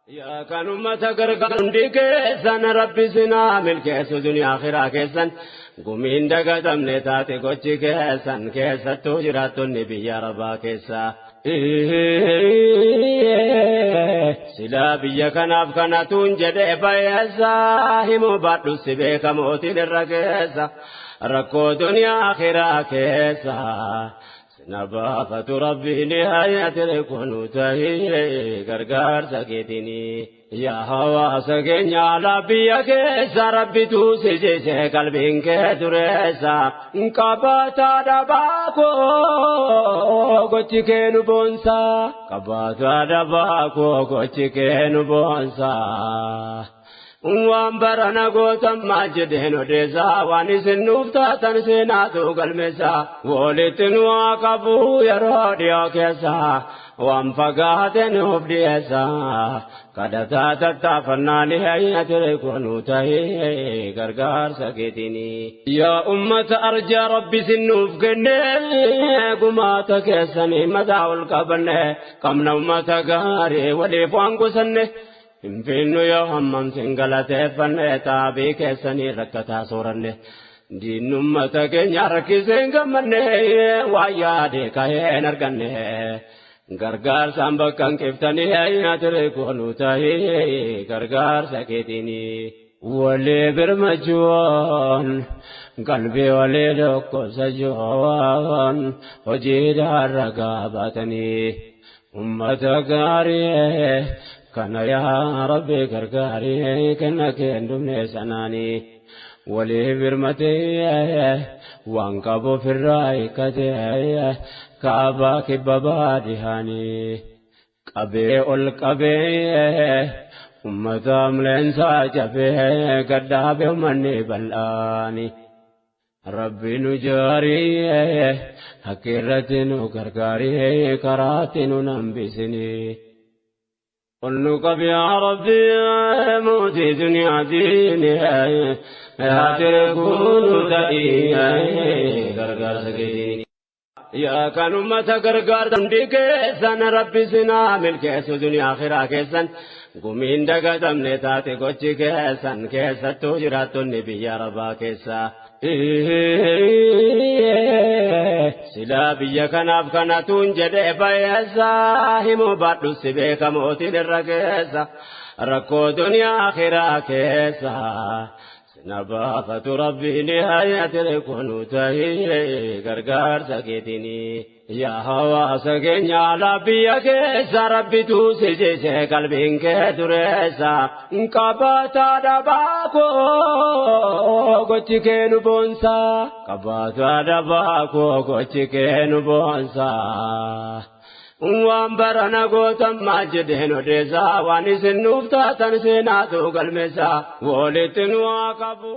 Yaa kan ummata gargaaru hundi keessan Rabbi sinaa milkeessu duniyaa akhiraa keessan gumiin dagatamne taate gochi keessan keessattuu jiraattonni biyya arabaa keessaa. Silaa biyya kanaaf kanatuun jedhee bayyeessaa himuu baadhu si beeka mootiin irra keessa rakkoo duniyaa akhiraa keessa. Nabaafatu Rabbiin hayatire kunu tahee gargaarsa keetini. Yaa hawaasa keenya alaa biyya keessa Rabbitu si jise qalbiin kee dureessa. Qabaataa dhabaa koo gochi kee nu boonsa. Qabaataa dhabaa koo gochi kee nu boonsa. Waan barana gootan maal jedheen odeessaa waan isin nuuf taatan seenaatu galmeessa walitti nu haa qabu yeroo dhiyoo keessa waan fagaate nuuf dhiyeessa kadhataa tattaafannaa ni hayyatire kunuu tahee gargaarsa keetiini. Yaa ummata arjaa Rabbi isin nuuf kenne gumaata keessanii mataa ol qabanne qabna ummata gaarii waliif waan kusanne. Hin finnu yoo hammam sin galateeffanne xaabii keessanii rakkataa sooranne. Diinni ummata keenya rakkisee hin gammanne waan yaade ka'ee hin arganne. Gargaarsaan bakka hin qiftanii ati koonuu ta'ee gargaarsa keetiini. Walii birmachuun qalbii walii dhukkubsachuun hojiidhaan ragaa baatanii ummata gaarii kana yaa Rabbi gargaarii kenna kee hin dhumne sanaanii walii birmatee waan qabu ofirraa hiikkatee kaabaa kibba baadhihaanii qabee ol qabee ummata amleensaa cabee gadhaabe ummanni bal'aani. Rabbi nu jaarii hakki irratti nu gargaarii karaatti nu nambisinii. Ol nu qabi yaa Rabbi mootii duniyaa diini ati nu ta'ii gargaarsa keetiini. Yaa kan ummata gargaartan hundi keessan Rabbi sinaa milkeessu duniyaa akhiraa keessan gumiin dagatamne taate gochi keessan keessattuu jiraattonni biyya arabaa keessaa. Silaa biyya kanaaf kanatuun jedhee bayyeessaa himuu baadhu si beeka mootiin irra keessa rakkoo duniyaa akhiraa keessa. Nabaafatu Rabbiin hayatire kunu tahee gargaarsa keetiini. Yaa hawaasa keenya alaa biyya keessa Rabbitu si jise qalbiin kee dureessa. Qabaataa dhabaa koo gochi kee nu boonsa. Qabaataa dhabaa koo gochi kee nu boonsa. Waan barana gootan maal jedheen odeessaa waan isin nuuf taatan seenaatu galmeessa walitti nu haa qabu.